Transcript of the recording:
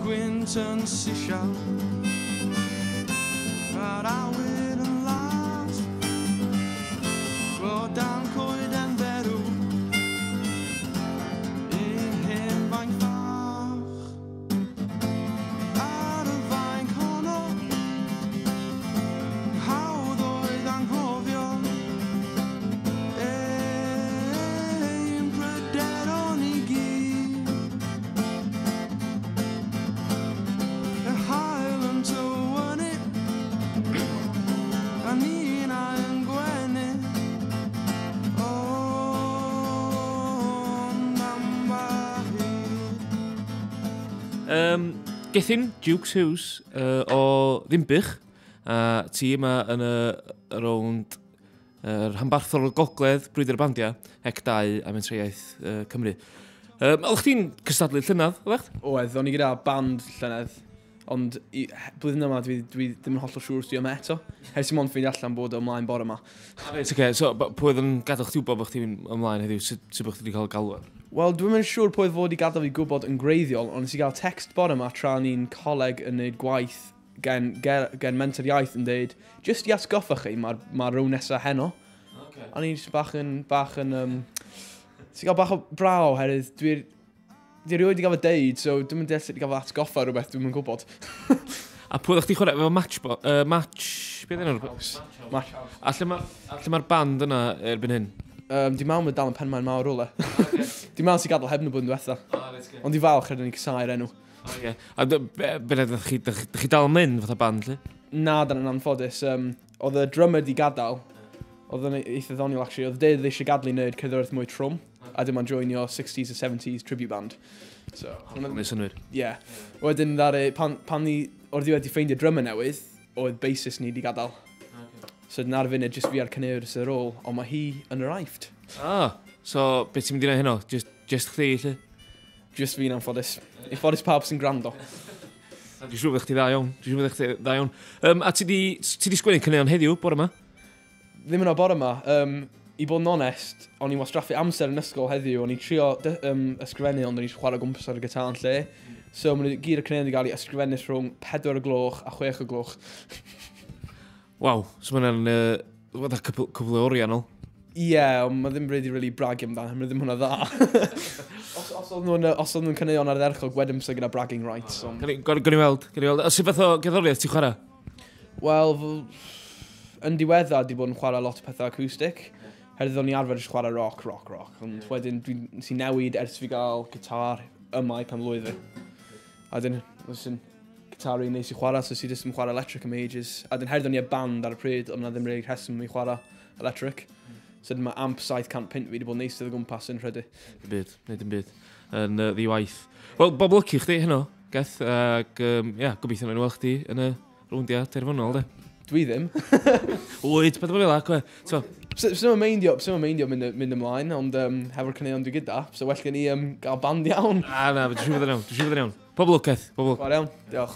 Gwynt yn sisial, a'r awyr yn las, o dan coeden dderw, un hen fainc fach. Ar y fainc honno, hawdd oedd anghofio ein pryderon i gyd. Yr haul yn tywynnu, a ninnau yn gwenu. Ond am ba hyd. Gethin Jukes Hughes o Ddinbych, a ti yma yn y rownd yr rhanbarthol o'r Gogledd, Brwydr y Bandiau, Hec 2 a Menter Iaith Cymru. Oeddech chdi'n cystadlu llynedd, oeddech? Oedd, o'n i gyda band llynedd, ond blwyddyn yma dwi ddim yn hollol siŵr os dwi yma eto. Ers i mond ffeindio allan bod o ymlaen bore yma. Reit, oce, so pwy oedd yn gadael chdi wybod bod chdi'n ymlaen heddiw? Sut bod chdi wedi cael galwad? Wel, dwi'm yn siŵr pwy oedd fod i gadael fi gwybod yn greiddiol, ond nes i gael text bore yma tra o'n i'n coleg yn neud gwaith gen Menter Iaith yn deud, jyst i atgoffa chi, mae'r row nesa heno. O'n i'n jyst bach yn, ti'n gael bach o braw oherwydd dwi rioed wedi gael fy deud, so dwi'm yn deall sut i gael fy atgoffa rhywbeth dwi'm yn gwybod. A pwy oeddech chdi chwarae efo match, beth enw'r? House. Match House. A lle mae'r band yna erbyn hyn? Dwi'n meddwl mae dal yn Penmaen Mawr rywle. Dwi'n meddwl sy'n gadael heb nhw blwyddyn diwetha. Ond dwi'n falch rydyn ni'n casáu'r enw. Ie. A be ydych chi, dych chi dal yn mynd fatha band, lle? Na, dan yn anffodus. Oedd y drummer di gadael. Oedd yn eitha ddoniol, actually. Oedd dweud eisiau gadael i wneud cerddoriaeth mwy trwm. A dim ond joinio 60s a 70s tribute band. So, Hollol neud synnwyr. Ie. Wedyn, ddaru, pan ni o'r diwedd di ffeindio drummer newydd, oedd bassist ni di gadael. So dyna'r funud, jyst fi a'r caneuwr sydd ar ôl, ond mae hi yn yr Aifft. Ah, so beth ti'n mynd i wneud heno? Just chdi, lle? Just fi'n anffodus. I ffodus pawb sy'n gwrando. Dwi'n siŵr bod chdi dda iawn. Dwi'n siŵr bod chdi dda iawn. A ti di sgwennu caneuon heddiw, bore yma? Ddim yn o bore yma. I bod yn onest, o'n i'n wastraffu amser yn ysgol heddiw, o'n i'n trio ysgrifennu, ond o'n i'n chwarae gwmpas ar y gitar yn lle. So maen nhw gyd o'r caneuon wedi cael ei ysgrifennu rhwng 4 o gloch a 6 o gloch. Waw, so mae'n cwpl o oriau nôl. Ie, ond mae ddim really, really bragio amdano, mae ddim hwnna dda. Os oedd nhw'n caneuon ardderchog, wedyn bysa gyda bragging rights. Ond... Gawn ni weld, gawn ni weld. A sut fath o gerddoriaeth ti'n chwarae? Wel, yn diweddar, di bod yn chwarae lot o pethau acoustic. Herwydd o'n i arfer jyst chwarae rock, rock, rock. Ond wedyn dwi'n si newid ers fi gael gitar yma i pen blwydd fi. A dyn, oes yn gitar rili neis i chwarae, so si jyst yn chwarae electric am ages. A dyn herwydd o'n i a band ar y pryd, ond na ddim rili rheswm i chwarae electric. So dyma amp 700 punt fi wedi bod yn eistedd o gwmpas yn rhydu. Dim byd, neu dim byd. Yn ddi-waith. Wel, bob lwc i chdi heno, Geth, ac ia, gobeithio nawn ni weld chdi yn y rowndiau terfynol, de. Dwi ddim. Oed, beth fel 'a, cwe. So, Sy'n meindio mynd ymlaen, ond hefo'r caneuon dwi gyda, so well gen i gael band iawn. A na, dwi'n siŵr bod yn iawn, dwi'n siŵr bod yn iawn. Pob lwc, Geth, pob lwc. Chwarae iawn, diolch.